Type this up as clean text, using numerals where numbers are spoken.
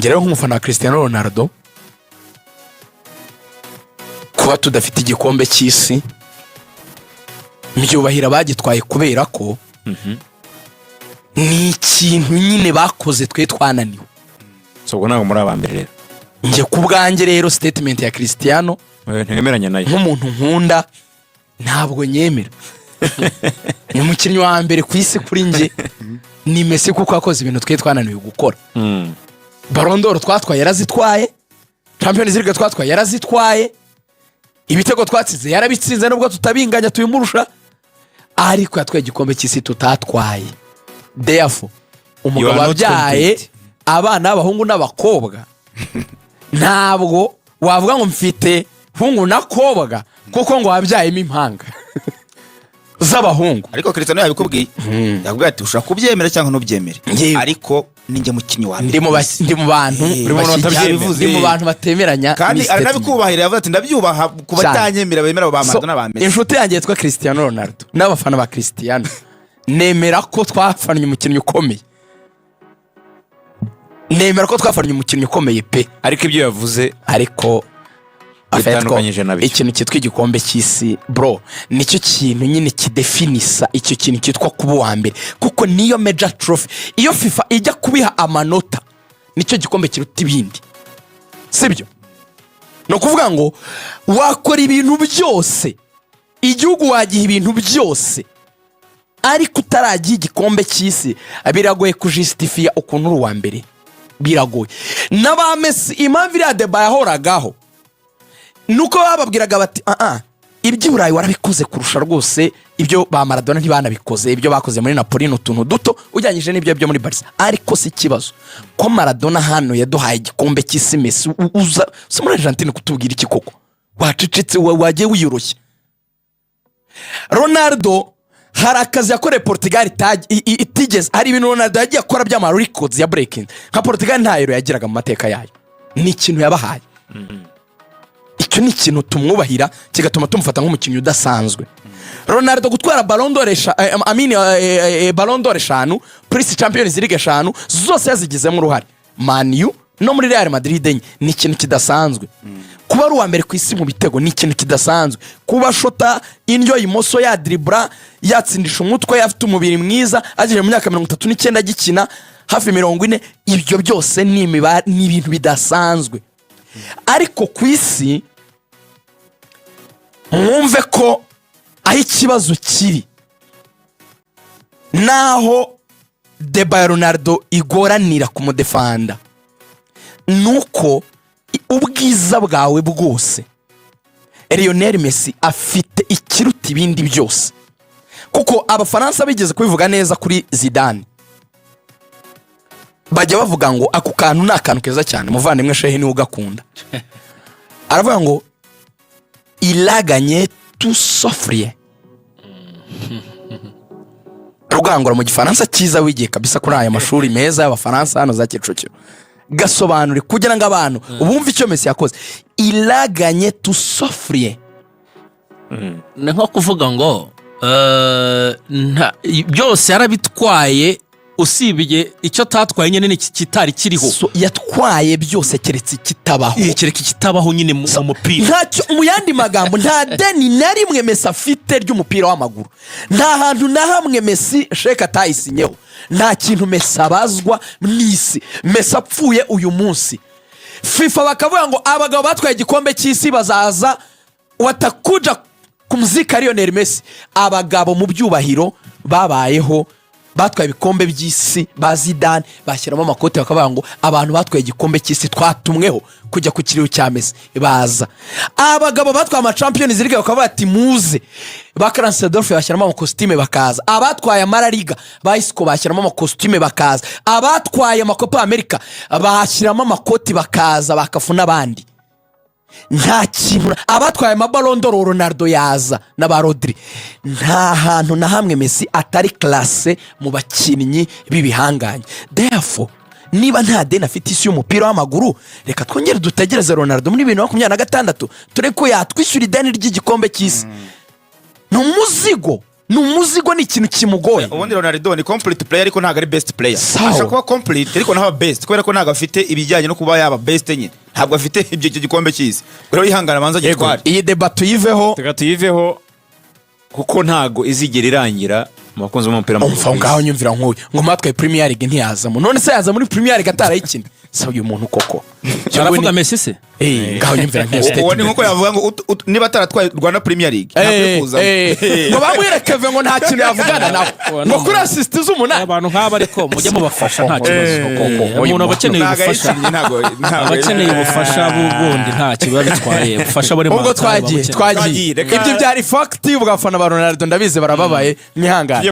Njye rero nk'umufana wa Cristiano Ronaldo, kuba tudafite igikombe cy'isi, mbyubahira bagitwaye, kubera ko ni ikintu nyine bakoze twe twananiwe. So ubwo ntabwo muri aba mbere rero? Njye ku bwanjye rero, statement ya Cristiano Ntiwemeranya nayo? nk'umuntu nkunda, ntabwo nyemera. Ni umukinnyi wa mbere ku isi kuri njye ni Messi, kuko yakoze ibintu twe twananiwe gukora. Ballon d'Or twatwaye yarazitwaye, Champions League twatwaye yarazitwaye, ibitego twatsinze yarabitsinze, nubwo tutabinganya tubimurusha, ariko yatwaye igikombe cy'isi tutatwaye. Therefore umugabo You are not wabyaye complete. abana b'abahungu n'abakobwa, ntabwo wavuga ngo mfite hungu n'akobwa kuko ngo wabyayemo impanga z'abahungu. Ariko Cristiano yabikubwiye, yakubwiye ati: "Ushobora kubyemera cyangwa ntubyemere, ariko ninjye mukinnyi wa mbere ku isi." Ndi mu bantu Uri mu bantu batabyemera. Ndi mu bantu batemeranya Kandi n'iyi statement. aranabikubahira, yavuze ati: "Ndabyubaha ku Cyane. batanyemera, bemera ba So, Maradona, ba Messi." inshuti yanjye yitwa Cristiano Ronaldo n'abafana ba Cristiano, nemera ko twafannye umukinnyi ukomeye, nemera ko twafannye umukinnyi ukomeye pe. Ariko ibyo yavuze Ariko bitandukanyije nabyo. Ikintu cyitwa igikombe cy'isi, bro, nicyo kintu nyine kidefinisa icyo kintu cyitwa kuba uwa mbere, kuko niyo major trophy. Iyo FIFA ijya kubiha amanota, nicyo gikombe kiruta ibindi, sibyo? Ni ukuvuga ngo wakora ibintu byose, igihugu wagiha ibintu byose, ariko utaragiha igikombe cy'isi, biragoye kujusitifiya ukuntu uri uwa mbere, biragoye. N'aba Messi, impamvu iriya débat yahoragaho nuko bababwiraga bati: "Ah, iby'i Burayi warabikoze kurusha rwose ibyo ba Maradona ntibanabikoze. Ibyo bakoze muri Napoli ni utuntu duto ujyanyije n'ibyo byo muri Barça. Ariko si ikibazo ko Maradona hano yaduhaye igikombe cy'isi, Messi uza uza muri Argentine kutubwira iki koko? Wacecetse, wagiye wiyoroshya." Ronaldo hari akazi yakoreye Portugal itigeze. Hari ibintu Ronaldo yagiye akora by'ama records ya breaking, nka Portugal nta Euro yagiraga mu mateka yayo, ni ikintu yabahaye. Icyo ni ikintu tumwubahira, kigatuma tumufata nk'umukinnyi udasanzwe. Ronaldo gutwara Ballon d'Or amini Ballon d'Or eshanu plus Champions League eshanu, zose yazigizemo uruhare, Man U no muri Real Madrid enye, ni ikintu kidasanzwe. Kuba ari uwa mbere ku isi mu bitego ni ikintu kidasanzwe. Kuba ashota indyo imoso, yadiribura, yatsindisha umutwe, afite umubiri mwiza, agejeje mu myaka 39 agikina, hafi 40, ibyo byose ni imibare, ni ibintu bidasanzwe. Ariko ku isi mwumve ko aho ikibazo kiri, naho débat ya Ronaldo igoranira kumudefanda, ni uko ubwiza bwawe bwose, Lionel Messi afite ikiruta ibindi byose. Kuko Abafaransa bigeze kubivuga neza kuri Zidane, bajya bavuga ngo ako kantu ni akantu keza cyane, muvandimwe Shehe niwe ugakunda, aravuga ngo: "Il a gagné tout sauf rien." Rugangura, mu Gifaransa cyiza wigiye kabisa kuri aya mashuri meza y'Abafaransa hano za Kicukiro, gasobanure kugira ngo abantu bumve icyo Messi yakoze. Il a gagné tout sauf rien. Ni nko kuvuga ngo byose yarabitwaye, usibye icyo atatwaye nyine ni kitari kiriho. So, yatwaye byose keretse ikitabaho. Kereka ikitabaho nyine mu mupira. Ntacyo, mu yandi magambo, nta deni na rimwe Messi afite ry'umupira w'amaguru. Nta hantu na hamwe Messi chèque atayisinyeho. Nta kintu Messi abazwa mu isi. Messi apfuye uyu munsi, FIFA bakavuga ngo abagabo batwaye igikombe cy'isi bazaza, watakuja kumuzika Lionel Messi, abagabo mu byubahiro babayeho batwaye ibikombe by'isi, ba Zidane, bashyiramo amakoti, bakavuga ngo abantu batwaye igikombe cy'isi twatumweho kujya ku kiriyo cya Messi, baza. Abagabo batwaye ama Champions League bakavuga ati: "Muze." Ba Clarence Seedorf bashyiramo amakositime bakaza. Abatwaye ama La Liga, ba Isco, bashyiramo amakositime bakaza. Abatwaye ama Copa America bashyiramo amakoti bakaza, ba Cafu n'abandi. Nta kintu, abatwaye ama Ballon d'Or, Ronaldo yaza n'aba Rodri. Nta hantu na hamwe Messi atari classé mu bakinnyi b'ibihangange. Therefore, niba nta deni afite isi y'umupira w'amaguru, reka twongere dutegereze Ronaldo muri 2026, turebe ko yatwishyura ideni ry'igikombe cy'isi. Ni umuzigo, Ni umuzigo, ni ikintu kimugoye. Ubundi Ronaldo ni complete player, ariko ntabwo ari best player. Sawa. Ashobora kuba complete ariko ntaba best, kubera ko ntabwo afite ibijyanye no kuba yaba best nyine. Ntabwo afite ibyo, icyo gikombe cy'isi. Rero yihangana abanza agitware. Iyi débat tuyiveho. Reka tuyiveho, kuko ntago izigera irangira mu bakunzi b'umupira w'amaguru Umva ku isi. ngaho, nyumvira nk'uyu ngo mwatwaye Premier League ntiyazamo. None se yaza muri Premier League atarayikina? Se uyu muntu koko? Aravuga Messi se? Eh, ngaho nyumvira nk'iyo Uwo ni statement. nkuko yavuga ngo niba ataratwaye Rwanda Premier League ntakwiye kuzamo. Ngo bamwereke ngo nta kintu yavugana nawe ngo kuri assist z'umunani. Abantu nk'aba ariko mujye mubafasha, nta kibazo. Umuntu aba akeneye Ntabwo ubufasha. ayikinnye, ntabwo Aba akeneye ubufasha bundi, ntacyo biba bitwaye, ubufasha buri Ubwo mental twagiye buba bukenewe. Twagiye. Twagiye, Ibyo byari fact. Ubwo abafana ba Ronaldo ndabizi barababaye, mwihangane.